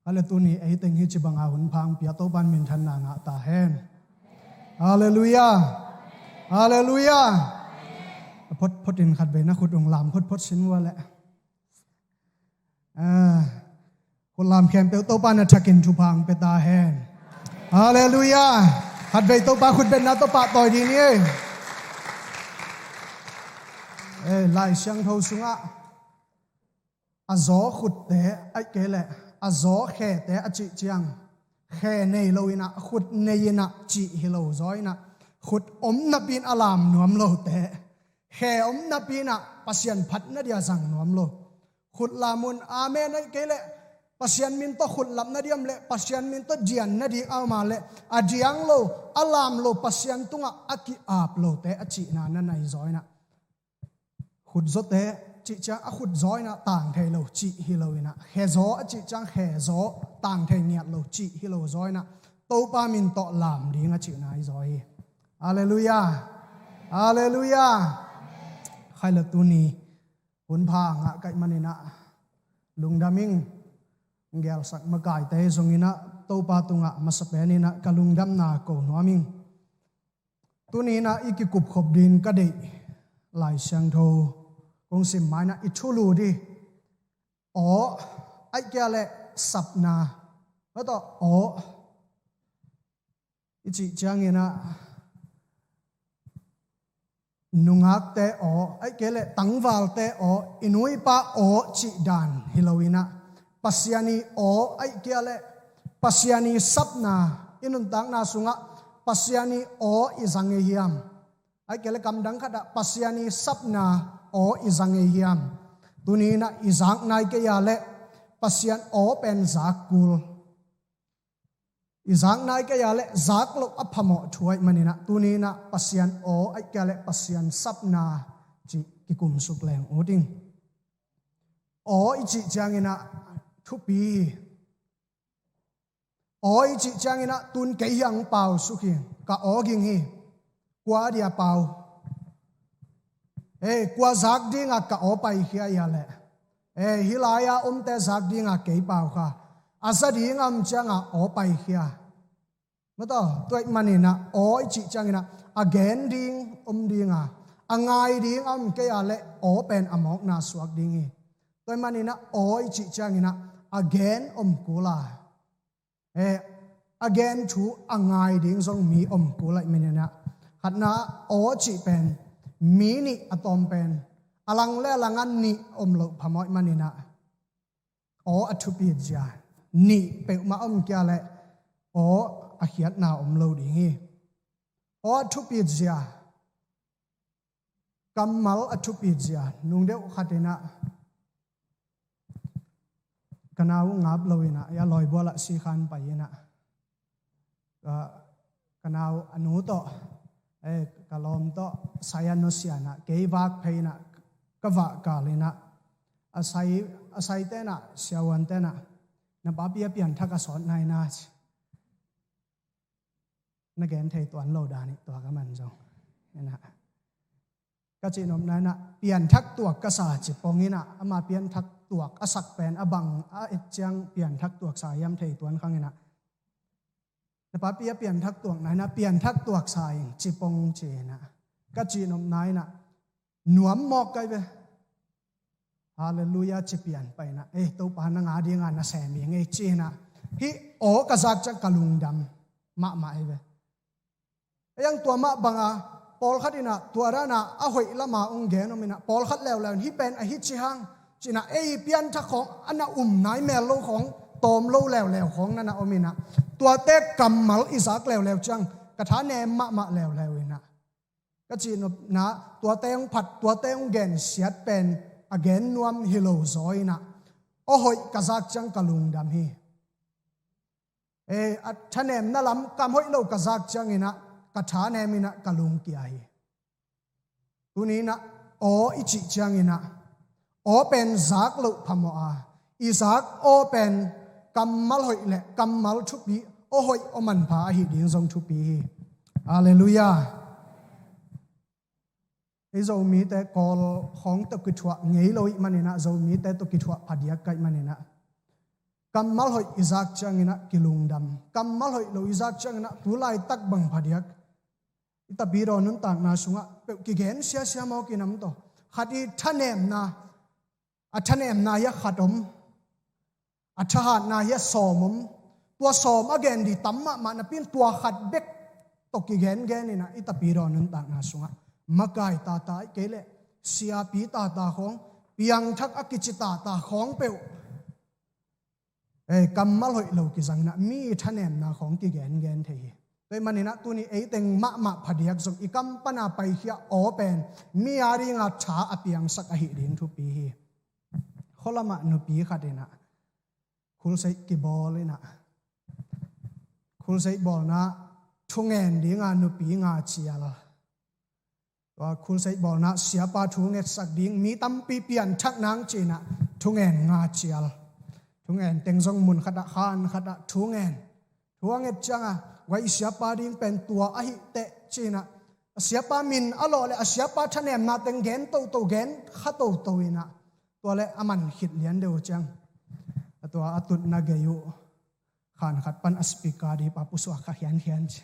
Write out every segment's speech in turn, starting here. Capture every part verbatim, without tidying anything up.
Khat le tuni ei teng hi ci banga hun pha hong pia Topa in minthanna ngah ta hen. Halleluiah. Halleluiah. Phot, phot in khat vei na khut hong lam phot phot sin ua leh. Ah, khut lam khempeuh Topa in a thakin thupha hong pia ta hen. Halleluiah. Khat vei Topa khut betna tawh pahtawi dih ni. Eh, Lai Siangtho sungah a zaw khutte, ahih kei leh a zaw khete a cih ciang, khe nei lo in ah, khut nei in ah cih hi lo zaw in ah, khut om napi in a lam nuam lote, khe om napi in ah Pasian phat na dia zang nuam lo. Khut lam un, amen, ahih kei leh Pasian min tawh khut lam na diam leh, Pasian min tawh dian na ding a om a leh, a diang lo, a lam lo, Pasian tungah a ki-ap lote a cihna na nai zaw in ah, khut zawte cih ciang a khut zaw in ah tang thei lo cih hi lo in ah, khe zaw a cih ciang khe zaw tang thei ngiat lo cih hi lo zaw in ah, Topa min tawh lam ding a cihna hi zaw hi. Halleluiah. Halleluiah. Khat le tuni hun pha ngah ka hih manin ah lungdam ing. Gelsak makaite zong in ah Topa tungah masa pen in ah ka lungdamna ko nuam ing. Tuni in ah i kikupkhop ding ka deih Lai Siangtho kong sim ma in ah i thulu ding. Aw, ahih kei leh sapna. Mah tawh aw i cih ciang in ah nungakte aw, ahih kei leh tangvalte aw, i nu i pa aw cih dan hi lo in ah, Pasian i aw, ahih kei leh Pasian i sapna, i nuntakna sungah Pasian i aw i za ngei hiam? Ahih kei leh kamdang khat ah Pasian i sapna aw i za ngei hiam? Tuni in ah i zak nai kei a leh Pasian aw pen zak kul. I zak nai kei a leh zak loh a phamawh thu ahih manin ah, tuni in ah Pasian aw ahih kei leh Pasian sapna cih kikumsuk leng ut ing. Aw i cih ciang in ah thupi hi. Aw i cih ciang in ah tun kei hiang pau suk hi. Ka aw ging hi. Kua dia pau? Ei, kua zak ding a ka aw paikhia a leh? Ei, hih lai-a omte zak ding a kei pau kha. A za ding a om ciang a aw paikhia. Mah tawh, tua ahih manin ah aw i cih ciang in ah a gen ding om ding a, a ngai ding a om kei a leh aw pen a mawkna suak ding hi. Tua ahih manin ah aw i cih ciang in ah a gen om kul a, eh, a gen thu a ngai ding zong mi om kul ahih manin ah, khatna aw cih pen mi nih a tawm pen, a lang le a lang ah nih om loh phamawh ahih manin ah, aw a thupit zia nih peuhmah om kei a leh aw a khiatna om lo ding hi. Aw a thupit zia, kammal a thupit zia, nung deuh khat in ah ka nau ngap lo in ah, a lawibual ah sikhan pai in ah, ka, ka nau a nu tawh, eh, ka lawm tawh sai a nusia in ah, kei vak phei in ah, ka vak kal in ah, a sai, a saite in ah, siavuante in ah, "Na papi a pianthak a sawt nai na," ci. Na gen thei tuan lo dan hi, tua ka man zong. Ena. Ka cihnopna in ah, pianthak tuak ka sa ci pong in ah, ama pianthak tuak a sak pen a bang a et ciang pianthak tuak sa hiam thei tuan khang in ah, "Na papi a pianthak tuak nai na, pianthak tuak sa ing," ci pong ci in ah. Ka cihnopna in ah, nuam mawk kai ve. Halleluiah, ci pian pai in ah, "Ei, Topa nang a ding a na sem ing ei," ci in ah. Hih aw ka zak ciang ka lungdam mahmah hi ve. Ei, ang tua mah bang a, pawlkhat in ah, tua dan a, a hoih lam a hong gen om in ah, pawlkhat leuleu in, "Hih pen a hi ci hang," ci in ah, ei, pianthak khawng, a na um nai mel lo khawng, tawm lo leuleu khawng na na om in ah, tuate kammal i zak leuleu ciang, ka tha nem mahmah leuleu in ah. Ka cihnopna, tuate hong phat, tuate hong gensiat pen a gen nuam hi lo zaw in ah, aw hoih ka zak ciang ka lungdam hi. Eh, a thanemna lam kam hoih lo ka zak ciang in ah, ka thanem in ah ka lungkia hi. Tuni in ah, aw i cih ciang in ah, aw pen zak loh phamawh a, i zak aw pen kammal hoih le kammal thupi, aw hoih aw manpha ahi ding zong thupi hi. Halleluiah. Ei Zomite Kawl khawng tawh kithuah ngei lo ih manin ah, Zomite tawh kithuah phadiak ka ih manin ah, Kammal hoih i zak ciangin ah kilungdam, kammal hoih lo i zak ciangin ah tu laitak bang phadiak i tapidaw nuntakna sungah peuh kigen siasia mawk i nam tawh. Khat i thanemna, a thanemna hi a khat om, a thahatna hi a sawm om. Tua sawm a gen ding tam mahmah napi in tua khat bek tawh kigengen in ah i tapidaw nuntakna sungah makai tata, ahih kei leh siapi tata khawng, piangthak a kici tata khawng peuh, ei, kammal hoih lo kizang in ah mi thanemna khawng kigengen thei hi. Tua ahih manin ah tuni ei teng mahmah phadiak zong i kam pana paikhia aw pen mi a dinga tha a piangsak ahih ding thupi hi. Khualamah nupi khat in ah khulseih kibawl in ah, khulseih bawlna thungen dinga nupi nga cial. Tua khulseih bawlna siapa thu ngetsak ding mi tampi pianthak nang ci-in ah thungen nga cial. Thungen teng zong mun khatah, khan khatah thungen. Thu a nget ciangah, guai, i siapa ding pen tua ahih teh ci-in ah, a siapa min a lawh leh a siapa thanemna teng gen toto, gen kha toto in ah, tua leh a man khit lian deuh ciang, a tua a tutna gei uh khan khat pan a speaker ding pa pusuak kha khiankhian ci.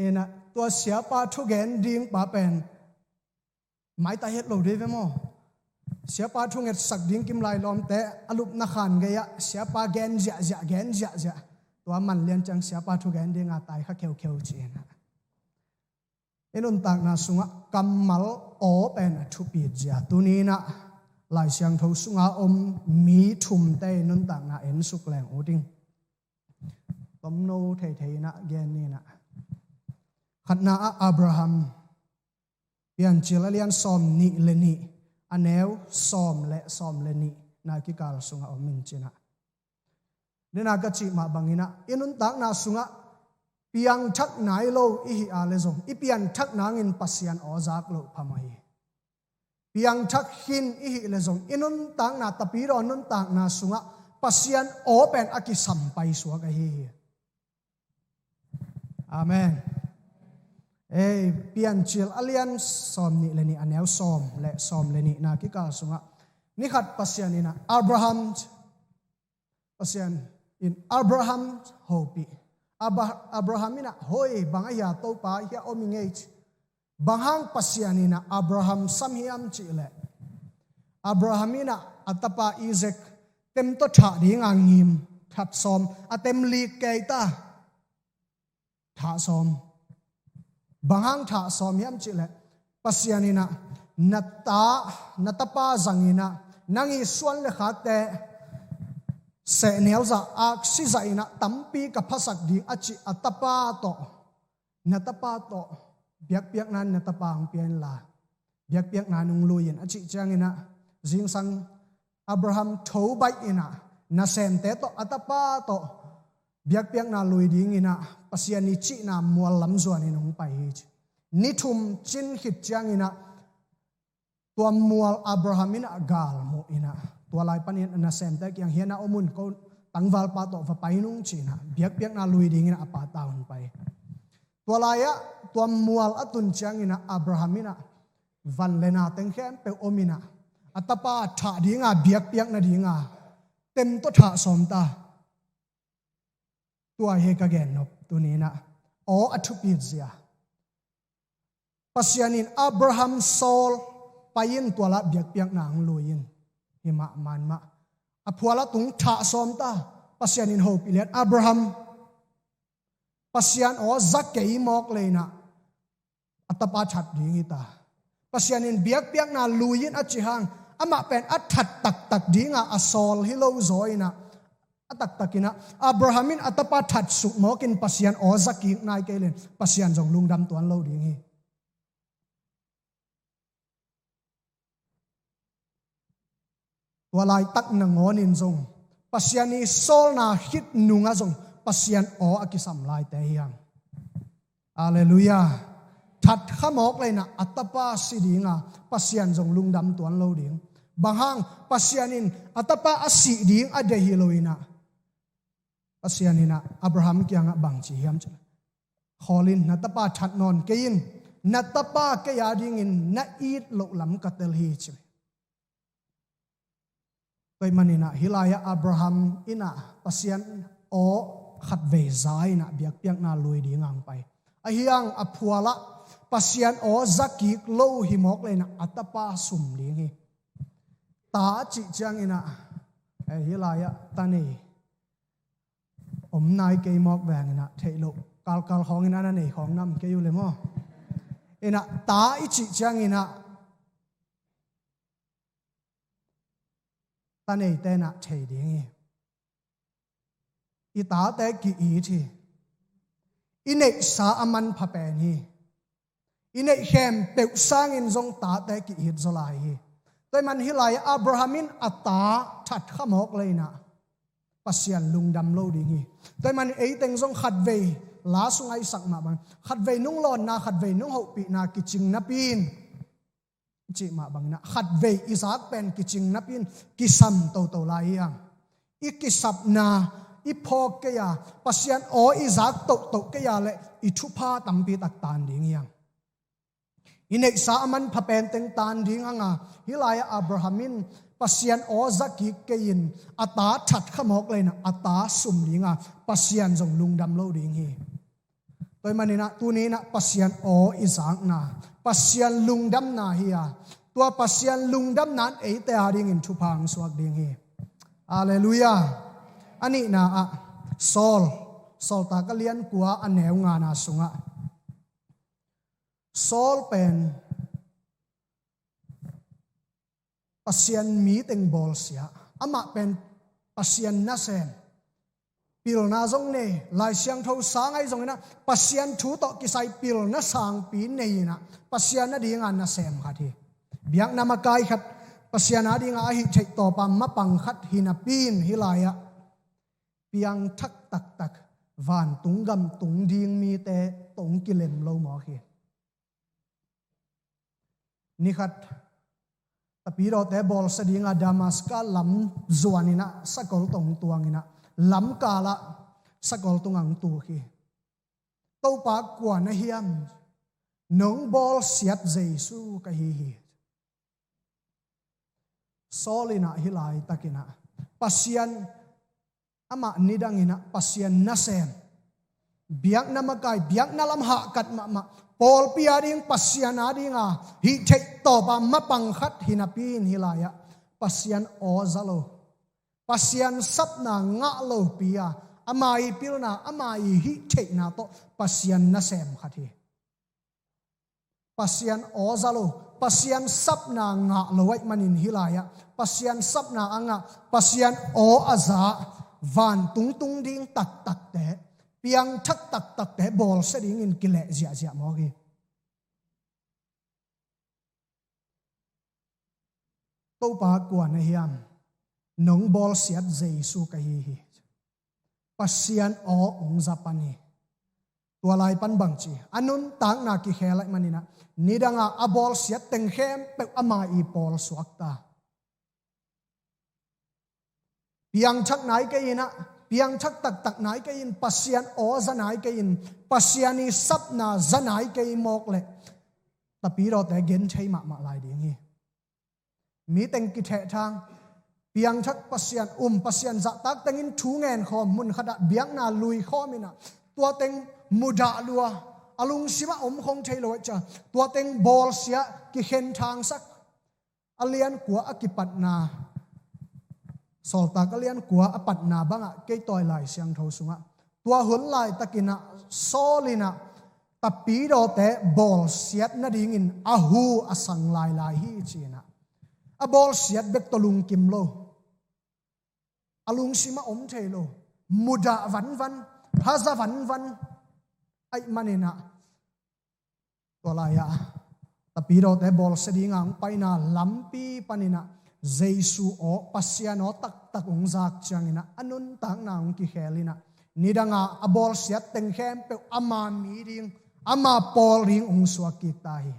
In ah tua siapa thugen ding pa pen maitai het lo ding ve maw? Siapa thu ngetsak ding kimlai lawmte a lupna khan gei-ah siapa gen ziahziah, gen ziahziah, tua man lian ciang siapa thugen dinga tai kha kheukheu ci-in ah. I nuntakna sungah kammal aw pen a thupit zia tuni in ah Lai Siangtho sunga om mi thumte i nuntakna en suk leng uh ding. Tomno theithei in ah gen ni in ah. Khatna ah Abraham, Piancil a lian sawm nih le nih, a neu sawm le sawm le nihna kikal sungah om in ci-in ah. Dena ka cih mah bangin ah i nuntakna sungah piangthak nai lo i hih a leh zong i pianthak nangin Pasian aw zak loh phamawh hi. Piangthak khin i hih leh zong i nuntakna, tapidaw nuntakna sungah Pasian aw pen a kisam paisuak ahi hi. Amen. Ei, Piancil a lian sawm nih le nih, a neu sawm le sawm le nihna kikal sungah ni khat Pasian in ah Abraham, Pasian in Abraham hopih. Abra-, Abraham in ah, "Hoi, bang ahia Topa, hia om ing ei," ci. Bang hang Pasian in ah Abraham sam hiam cih leh, Abraham in ah a tapa Isaac tem tawh thah dinga ngim, that sawm, a tem lik kei ta, thah sawm. Bang hang thah sawm hiam cih leh, Pasian in ah, "Na ta, na tapa zangin ah nang i suan le khakte sehnel zah, aksi zah in ah tampi ka phasak ding," a cih a tapa tawh, "Na tapa tawh biakpiakna in na tapa hong pia inla, biakpiakna in hong lui in," a cih ciangin ah, zingsang Abraham tho baih in ah, nasemte tawh, a tapa tawh biakpiakna lui dingin ah Pasian i cihna mual lam zuanin hong pai hi ci. Ni thum cin khit ciangin ah tua mual Abraham in ah galmuh in ah, tua lai panin a nasemte kiang, "Hia na om un, ko tangvalpa tawh va pai nung," ci-in ah, biakpiakna lui dingin ah a pa ta hong pai. Tua lai-ah tua mual a tun ciangin ah Abraham in ah van le na teng khempeuh om in ah, a tapa thah dinga, biakpiakna dinga tem tawh thah sawm ta. Tua hi ka gennop tuni in ah, aw a thupit zia. Pasian in Abraham sawl, "Pai in, tua lah biakpiakna hong lui in," hi mahmah in mah. A phual a tung thah sawm ta. Pasian in hopih lian, "Abraham, Pasian aw za kei mawk leh in ah a tapa that ding hi ta. Pasian in biakpiakna lui in a cih hang, amah pen a that taktak dinga a sawl hi lo zaw in ah, a taktak in ah Abraham in a tapa that suk mawkin Pasian aw za kik nai kei leh in Pasian zong lungdam tuan lo ding hi." Tua laitak nangawnin zong, Pasian i sawlna khit nungah zong Pasian aw a kisam laite hi hang. Halleluiah. That kha mawk leh in ah a tapa si dinga Pasian zong lungdam tuan lo ding. Bang hang? Pasian in a tapa a sih ding a deih hi lo in ah, Pasian in ah Abraham kiangah bang ci hiam cih leh, "Khawl in, na tapa that nawn kei in, na tapa kei a dingin na it loh lam ka tel hi," ci. Tua ahih manin ah hih lai-ah Abraham in ah Pasian aw khatvei za in ah biakpiakna lui ding a hong pai. Ahi hang a phualah Pasian aw za kik lo hi mawk leh in ah a tapa sum ding hi. Ta cih ciangin ah, eh, hih lai-ah ta nei om nai kei mawk veng in ah theih loh kalkal khawng in ah na nei khawng nam kei uh le maw? In ah ta i cih ciangin ah ta neite in ah thei ding hi. I tate ki-it hi. I neihsa a manpha pen hi. I neih khempeuh sangin zong tate ki-it zaw lai hi. Tua ahih man hih lai-ah Abraham in a ta that kha mawk leh in ah Pasian lungdam lo ding hi. Tua ahih man eiteng zong khatvei, la sungah i sak mah bang, khatvei nong lawnna, khatvei nong hopihna kicing napi in, i cih mah bangin ah khatvei i zak pen kicing napi in kisam toto lai hi hang. I kisapna i phawk kei a, Pasian aw i zak tohtoh kei a leh i thupha tampi tak taan ding hi hang. I neihsa a manpha pen teng taan ding hang a, hih lai-ah Abraham in Pasian aw za kik kei in a ta that kha mawk leh in ah a ta sum ding a, Pasian zong lungdam lo ding hi. Tua ahih manin ah tuni in ah Pasian aw i zakna, Pasian lungdamna hi a, tua Pasian lungdamna in eite a dingin thupha hong suak ding hi. Halleluiah. A nihna ah Saul, Sawltak a lian kua a neu ngana sungah Saul pen Pasian mi teng bawlsia, amah pen Pasian nasem, pilna zong nei, Lai Siangtho sang ahi zongin ah Pasian thu tawh kisai pilna sangpi nei in ah Pasian a ding a nasem khat hi. Biakna makai khat, Pasian a ding a ahih theih tawp a mapang khat hi napi in hih lai-ah piangthak taktak vantung gam tung ding mite tawh hong kilem lo mawk hi. Ni khat, Tapidawte bawlsia ding a Damaska lam zuan in ah sakol tawh hong tuang in ah lamkal ah sakol tungah hong tuk hi. "Topa, kua na hiam? Nong bawlsiat Jesu ka hi hi." Saul in ah hih laitak in ah Pasian, amah nidang in ah Pasian nasem, biakna makai, biakna lam hahkat mahmah, pawlpi a ding, Pasian a ding a hih theih tawp a mapang khat hi napi in hih lai-ah Pasian aw za lo, Pasian sapna ngah lopi a, ama ii pilna, ama ii hih theihna tawh Pasian nasem khat hi. Pasian aw za lo, Pasian sapna ngah lo ahih manin hih lai-ah Pasian sapna a ngah, Pasian aw a za, vantung tung ding taktakte, piangthak taktakte bawlsia dingin kileh ziahziah mawk hi. "Topa, kua na hiam? Nong bawlsiat Jesu ka hi hi." Pasian aw hong za pan hi. Tua lai pan bangci, a nuntakna kikhel ahih manin ah nidang a a bawlsiat teng khempeuh ama ii pawl suak ta. Piangthak nai kei in ah, piangthak taktak nai kei in, Pasian aw za nai kei in, Pasian ii sapna za nai kei mawk leh Tapidawte genthei mahmah lai ding hi. Mi teng kithehthang, piangthak Pasian um, Pasian zahtak tengin thu ngen khawm, mun khatah biakna lui khawm in ah tua teng mudah lua, a lungsim ah om khong thei lo ahih ciang tua teng bawlsia, kikhenthangsak. A lian kua a kipatna, Sawltak a lian kua a patna bangah kei tawi Lai Siangtho sungah, tua hun laitakin ah Saul in ah Tapidawte bawlsiat nadingin a hu a sang lailai hi ci-in ah, a bawlsiat bek tawh lungkim lo, a lungsim ah om thei lo, mudah vanvan, haza vanvan ahih manin ah, tua lai-ah Tapidawte bawlsia dinga hong paina lampi panin ah Jesu aw, Pasian aw taktak hong zak ciangin ah a nuntakna hong kikhel in ah, nidang a a bawlsiat teng khempeuh ama mi ding, ama pawl ding hong suak kik ta hi.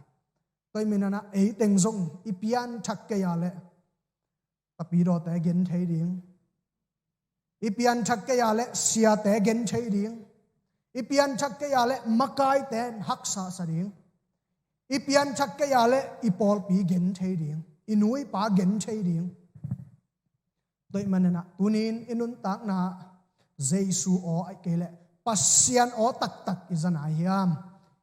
Tua ahih manin ah ei teng zong i pianthak kei a leh Tapidawte genthei ding, i pianthak kei a leh siate genthei ding, i pianthak kei a leh makaite haksasa ding, i pianthak kei a leh i pawlpi genthei ding, i nu i pa genthei ding. Tua ahih manin ah tunin i nuntakna Jesu aw ahih kei leh Pasian aw taktak i za nai hiam?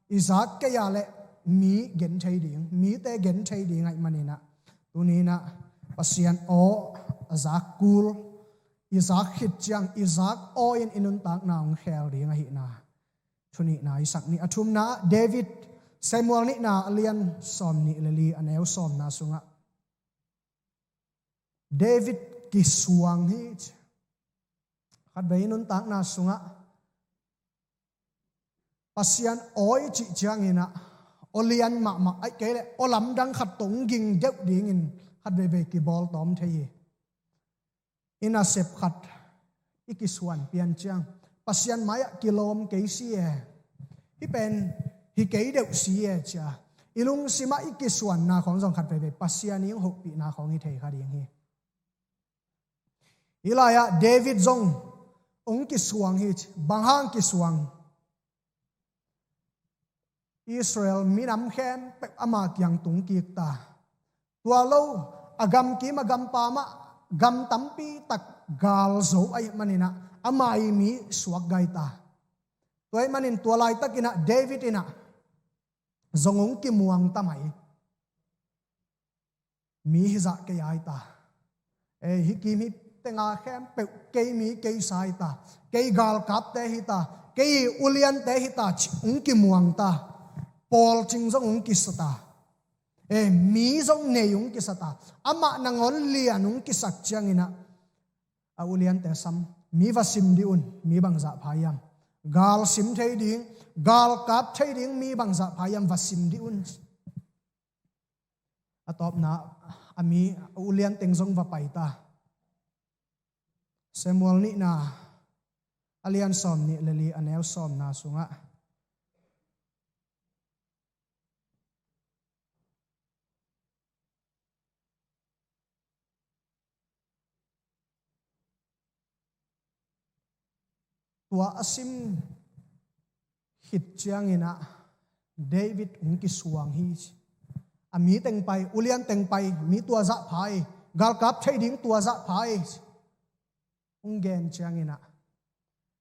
I zak kei a leh mi gen thei ding, mite gen thei ding ahih manin ah tunin ah Pasian aw a zak kul, i zak khit ciang i zak aw in i nuntakna hong khel ding ahihna thu nihna i sak ni. A thumna ah David, Samuel nihna a lian sawm nih le li a neu sawmna sungah David kisuang hi. Khatvei i nuntakna sungah Pasian aw i cih ciangin ah aw lian mahmah ahih kei leh aw lamdang khat tawh hong ging deuh dingin khatveivei kibawl tawm thei hi. I nasep khat i kisuan pian ciang Pasian mai-ah kilawm kei si e, hih pen hi kei deuh si e ci-a i lungsimah i kisuanna khawng zong khatveivei Pasian i hong hopihna khawng hi thei kha ding hi. Hih lai-ah David zong hong kisuang hi. Bang hang kisuang? Israel minam khempeuh ama kiang tung kik ta. Tua lo a gamkim a gampam ah gam tampi tak gal zo ahih manin ah ama i mi suak gai ta. Tua ahih manin tua laitakin ah David in ah zong hong kimuang ta mai. Mi hi zah kei a hi ta. Ei, hih kim hih tenga khempeuh kei mi kei sa hi ta. Kei galkapte hi ta. Kei uliante hi ta ci hong kimuang ta. Pawlcing zong hong kisa ta. Ei, mi zong nei hong kisa ta. Amah nangawn lian hong kisak ciangin ah a uliante sam, mi va sim dih un, mi bangzah pha hiam? Gal sim thei ding, galkap thei ding mi bangzah pha hiam, va sim dih un. A tawpna a mi a ulian teng zong va pai ta. Samuel nihna a lian sawm nih le li a neu sawmna sungah tua a sim khit ciangin ah David hong kisuang hi. A mi teng pai, ulian teng pai, mi tua zah pha hi, galkap thei ding tua zah pha hi. Hong gen ciangin ah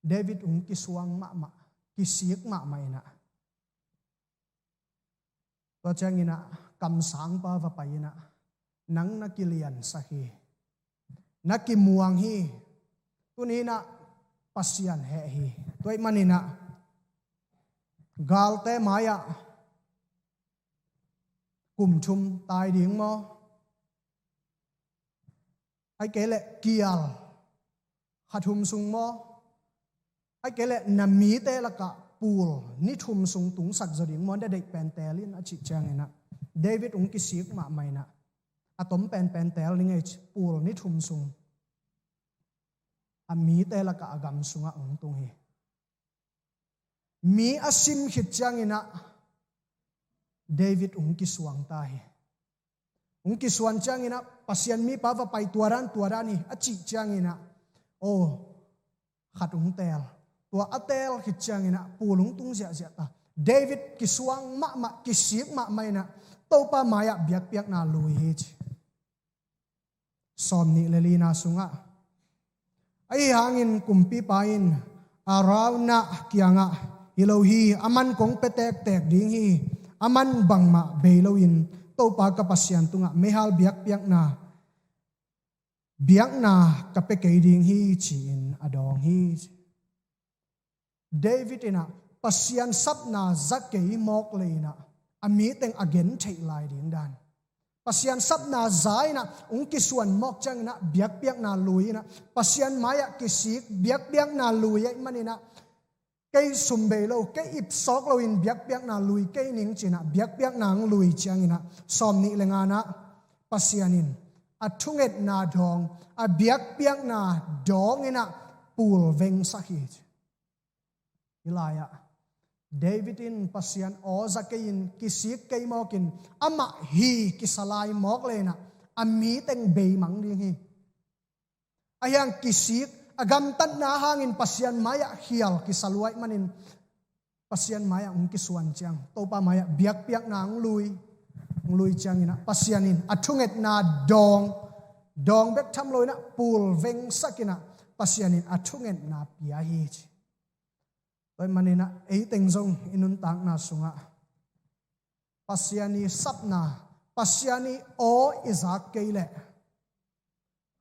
David hong kisuang mahmah, kisik mahmah in ah tua ciangin ah kamsangpa va pai in ah, nang na kiliansak hi, na kimuang hi, tuni in ah Pasian heh hi. Tua ahih manin ah galte mai-ah kum thum tai ding maw? Ahih kei leh kial kha thum sung maw? Ahih kei leh na mite lakah pul ni thum sung tungsak zaw ding maw, na deih pen teel in a cih ciangin ah David hong kisik mahmah in ah a tom penpen teel ding ei ci, pul ni thum sung a mite lakah a gam sungah hong tung hi. Mi a sim khit ciangin ah David hong kisuang ta hi. Hong kisuang ciangin ah Pasian mipa va pai, tua dan tua dan hi a cih ciangin ah, aw, khat hong teel. Tua a teel khit ciangin ah pul hong tung ziahziah ta. David kisuang mahmah, kisik mahmah in ah Topa mai-ah biakpiakna lui hi ci. Sawm nih le lina sungah, ahi hangin kumpipa in Arauna kiangah, hi lo hi, aman kong pia tektek ding hi, aman bangmah bei loin Topa ka Pasian tungah meihal biakpiakna biakna ka pia kei ding hi ci-in a dawng hi. David in ah Pasian sapna za kei mawk leh in ah a mi teng a gen theih lai ding dan, Pasian sapna za in ah hong kisuan mawk ciangin ah biakpiakna lui in ah Pasian mai-ah kisik, biakpiakna lui ahih manin ah kei sum bei lo, kei ipsawk loin biakpiakna lui kei ning ci-in ah biakpiakna hong lui ciangin ah sawm nih le ngana ah Pasian in a thungetna dawng, a biakpiakna dawng in ah pul vengsak hi. Hih lai-ah David in Pasian aw za kei in, kisik kei mawkin amah hi kisa lai mawk leh in ah a mi teng beimang ding hi. Ahi hang kisik, a gamtatna hangin Pasian mai-ah khial kisa lua ahih manin Pasian mai-ah hong kisuan ciang, Topa mai-ah biakpiakna hong lui, hong lui ciangin ah Pasian in a thungetna dawng dawng bek tham loinah pulvengsakinah Pasian in a thungetna pia hi ci. Tua ahih maninah ei teng zong i nuntakna sungah Pasian i sapna, Pasian i aw i zak kei leh,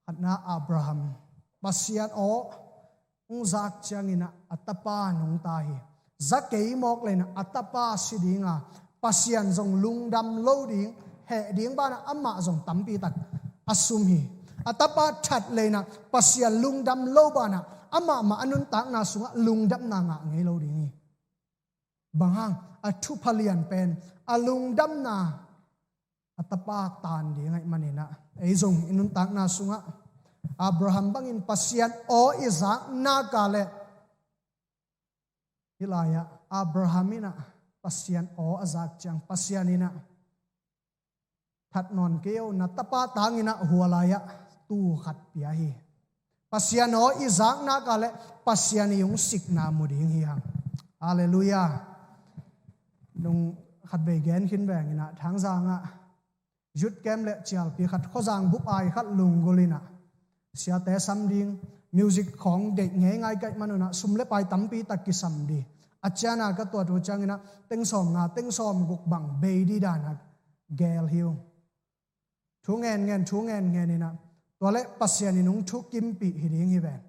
khatna Abraham Pasian aw hong zak cianginah a tapa nungta hi. Za kei mawk leinah a tapa si dinga, Pasian zong lungdam lo ding, heh ding banah amah zong tampitak a sum hi. A tapa that leinah Pasian lungdam lo banah amah mah a nuntakna sungah lungdamna ngah ngei lo ding hi. Bang hang? A thupha lian pen a lungdamna a tapa tan ding ahih maninah ei zong i nuntakna sungah Abraham bangin Pasian aw i zak nak leh, hih lai-ah Abraham inah Pasian aw a zak ciang Pasian inah that nawn kei o, na tapa tanginah hua lai-ah tuu khat pia hi. Pasian aw i zak nak leh Pasian i hong sikna mu ding hi hang. Halleluiah. Nung khatvei gen khin venginah Thangzangah youth camp le cialpi khat khuazang bup ai khat lunggulhinah siate sam ding, music khawng deih ngeingai ka hih manunah sum le pai tampitak kisam ding. A ciana ka tuat uh cianginah teng sawm nga teng sawm guk bang bei ding dana gel hi uh. Thu ngen ngen thu ngen ngeninah tua le Pasian in hong thukimpih hi ding hi ven.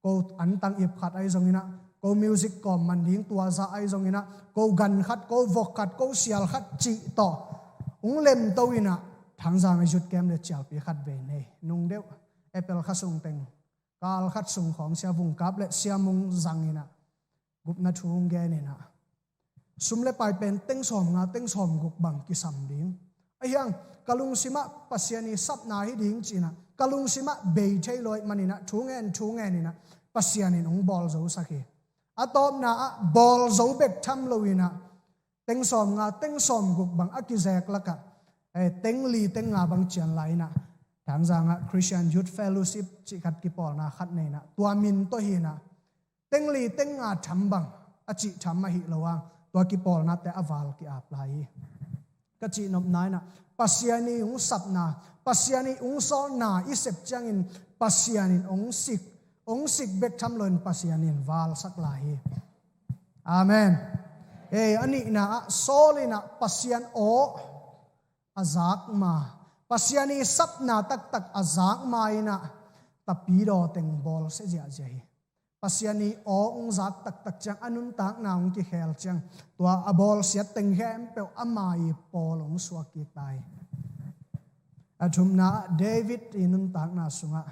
Ko antang ip khat ahi zonginah, ko music kawm man ding tua zah ahi zonginah, ko gan khat, ko vok khat, ko sial khat cih tawh hong lemto inah Thangzang a youth camp le cialpi khatvei nei nung deuh April kha sung teng kal khat sung khawng Sia Vung Kap le Sia Mung zanginah gupna thu hong geninah sum le pai pen teng sawm nga teng sawm guk bang kisam ding. Ahi hang ka lungsimah Pasian i sapna hi ding cinah ka lungsimah bei thei lo ahih maninah thu ngen thu ngeninah Pasian in hong bawl zosak hi. A tawpna ah bawl zo bek tham loinah teng sawm nga teng sawm guk bang a kizek lakah, eh, teng li teng nga bang cian lai inah Thangzangah Christian Youth Fellowship cih khat kipawlna khat nei inah tua min tawh hi inah teng li teng nga tham bang a cih tham ahi lo a, tua kipawlnate a val ki-ap lai hi. Ka cihnopna inah Pasian i hong sapna, Pasian i hong sawlna i sep ciangin Pasian in hong sik, hong sik bek tham loin Pasian in valsak lai hi. Amen. Ei, a nihna ah Saul inah Pasian aw a zak ma, Pasian i sapna taktak a zak ma inah tapidaw teng bawlsia ziahziah hi. Pasian i aw hong zak taktak ciang a nuntakna hong kikhel ciang tua a bawlsiat teng khempeuh ama i pawl hong suak kik ta hi. A thumna ah David i nuntakna sungah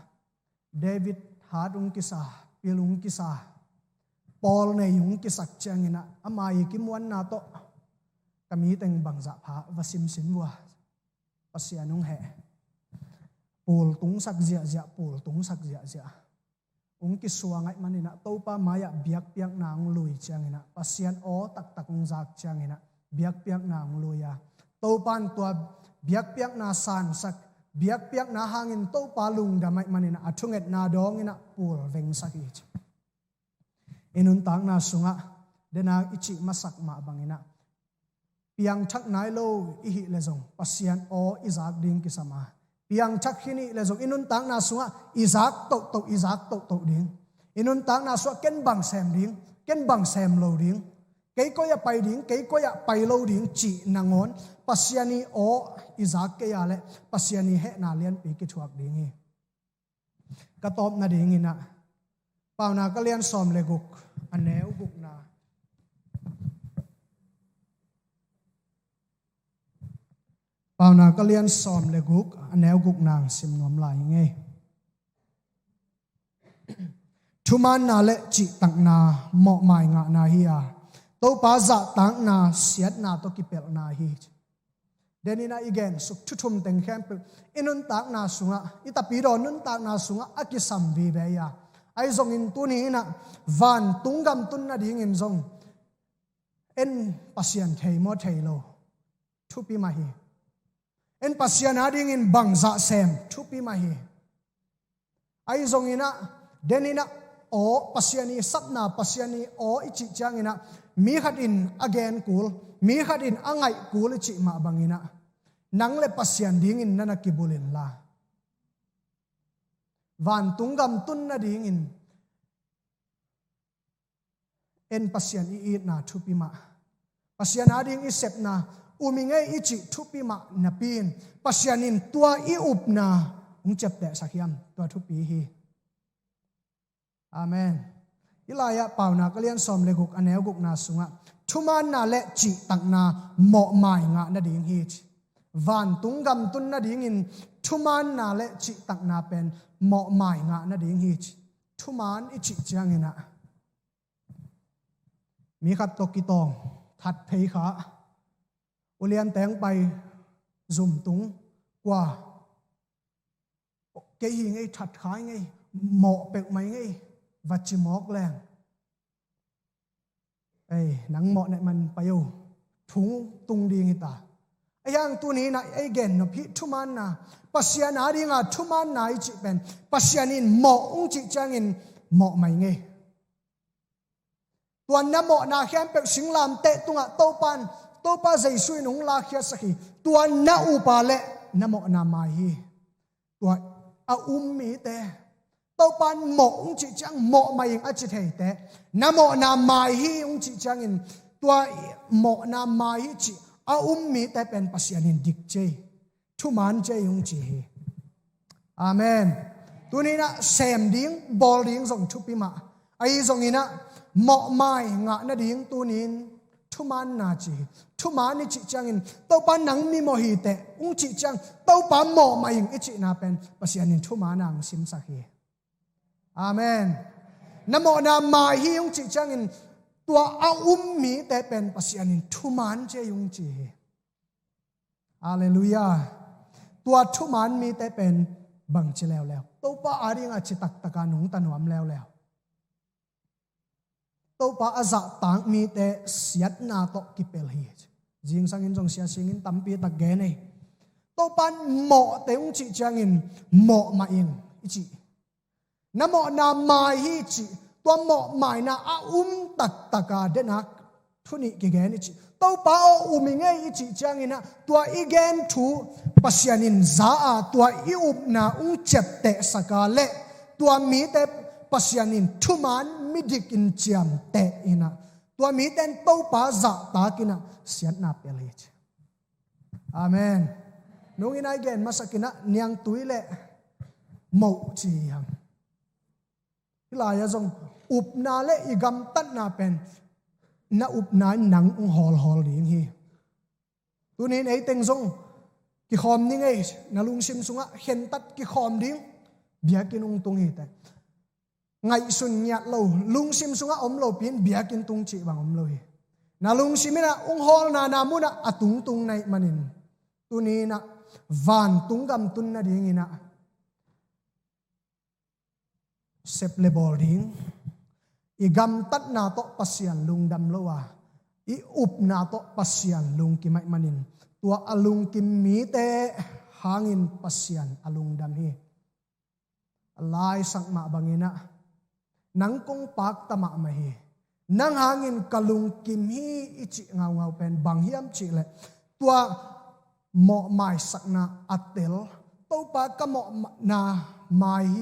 David hat hong kisa, pil hong kisa, pawl nei hong kisak cianginah ama i kimuanna tawh ka mi teng bangzah pha va simsim vua. Pasian hong heh. Pul tungsak ziahziah, pul tungsak ziahziah. Hong kisuang ahih maninah Topa mai-ah biakpiakna hong lui cianginah Pasian aw taktak hong zak cianginah biakpiakna hong lui a, Topa in tua biakpiakna sansak, biakpiakna hangin Topa lungdam ahih maninah a thungetna dawnginah pulvengsak hi ci. I nuntakna sungah dena i cih masak mah banginah piangthak nai lo i hih leh zong Pasian aw i zak ding kisam a, piangthak khin i hih leh zong i nuntakna sungah i zak tohtoh, i zak tohtoh ding. I nuntakna sungah ken bang sem ding, ken bang sem lo ding, kei koi-ah pai ding, kei koi-ah pai lo ding cih nangawn Pasian i aw i zak kei a leh Pasian i hehna lianpi kithuak ding hi. Ka tawp nadinginah Paunak a lian sawm le guk, a neu gukna. Paunak a lian sawm le guk, a neu gukna sim nuam lai ing ei. Thumaanna le cihtakna mawhmai ngahna hi a, Topa zahtakna siatna tawh kipelhna hi. Deninah i gensuk thu thum teng khempeuh i nuntakna sungah, i tapidaw nuntakna sungah a kisam vive hi a, ahi zongin tuni inah vantung gam tun nadingin zong en Pasian thei maw thei lo thupi mah hi. En Pasian adingin bangzah sem thupi mah hi. Ahi zonginah deninah aw, Pasian i sapna, Pasian i aw i cih cianginah mi khat in a gen kul, mi khat in a ngaih kul i cih mah banginah nang le Pasian dingin na na kibul inla, Vantung gam tun nadingin en Pasian i itna thupi mah, Pasian ading i sepna um i ngei i cih thupi mah napi in Pasian in tua i upna hong ciaptehsak hiam? Tua thupi hi. Amen. Hih lai-ah Paunak a lian sawm le guk a neu gukna sungah thumaanna le cihtakna mawhmai ngah nading hi ci. Vantung gam tun nadingin thumaanna le cihtakna pen mawhmai ngah nading hi ci. Thumaan i cih ciangin ah mi khat tawh kitawng, that phei kha, ulian teng pai, zum tung, kua, kei hi ngei, that kha i ngei, mawh peuhmah i ngei, va ci mawk leng, ei, nang mawh neih man pai o, thu tung ding hi ta. Ahi hang tuni-in ah ei gen nop hih thumaanna, Pasian adinga thumaanna i cih pen Pasian in mawh hong cih ciangin mawhmai ngei. Tua na mawhna khempeuh singlamteh tungah Topa in, Topa Jesu in hong lakkhiatsak hi. Tua na upa le na mawhna mai hi. Tua a um mite, Topa in mawh hong cih ciang mawhmai ing a ci theite, na mawhna mai hi hong cih ciangin tua mawhna mai hi cih a um mite pen Pasian in dik ci hi. Thumaan ci hi hong ci hi. Amen. Tuni-in ah sem ding, bawl ding zong thupi mah. Ahi zongin ah mawhmai ngah nading tuni-in thumaanna ci hi. Thumaan i cih ciangin Topa nang mi mawh hi teh hong cih ciang Topa mawhmai ing i cihna pen Pasian in thumaan a hong simsak hi. Amen. Na mawhna mai hi hong cih ciangin tua a um mite pen Pasian in thumaan ci hi hong ci hi. Halleluiah. Tua thumaan mite pen bangci leuleu? Topa adinga citak taka nungta nuam leuleu. Topa a zahtak mite siatna tawh kipel hi. Zingsangin zong Sia Singin tampi tak gen hi. Topa in mawhte hong cih ciangin mawhmai ing i cih. Na mawhna mai hi cih, tua mawhmaina a um taktaka denak thu nih kigen i cih. Topa aw, um i ngei i cih ciangin ah tua i gen thu Pasian in za a, tua i upna hong ciaptehsak a le tua mite Pasian in thumaan midik in ciamteh in ah tua mite in Topa zahtak in ah siatna pel hi ci. Amen. Nungin a i gen masak in ah niangtui le moh ci hi hang. Hih lai-ah zong upna le i gamtatna pen na upna in nang hong hawlhawl ding hi. Tuni-in ei teng zong kikhawm ni ngei, na lungsim sungah khentat kikhawm ding, biakinn hong tung hi teh. Ngaihsun ngiat lo, lungsim sungah om lopi-in biakinn tung cih bang om lo hi. Na lungsim in ah hong hawlna na munah a tungtung na hih manin tuni-in ah vantung gam tun nadingin ah sep le bawl ding, i gamtatna tawh Pasian lungdam lo a, i upna tawh Pasian lungkim ahih manin tua a lungkim mite hangin Pasian a lungdam hi. A laisak mah bangin ah nang kong pakta mahmah hi, nang hangin ka lungkim hi i cih ngaungau pen bang hiam cih leh tua mawhmaisakna a tel, Topa ka mawhna mai hi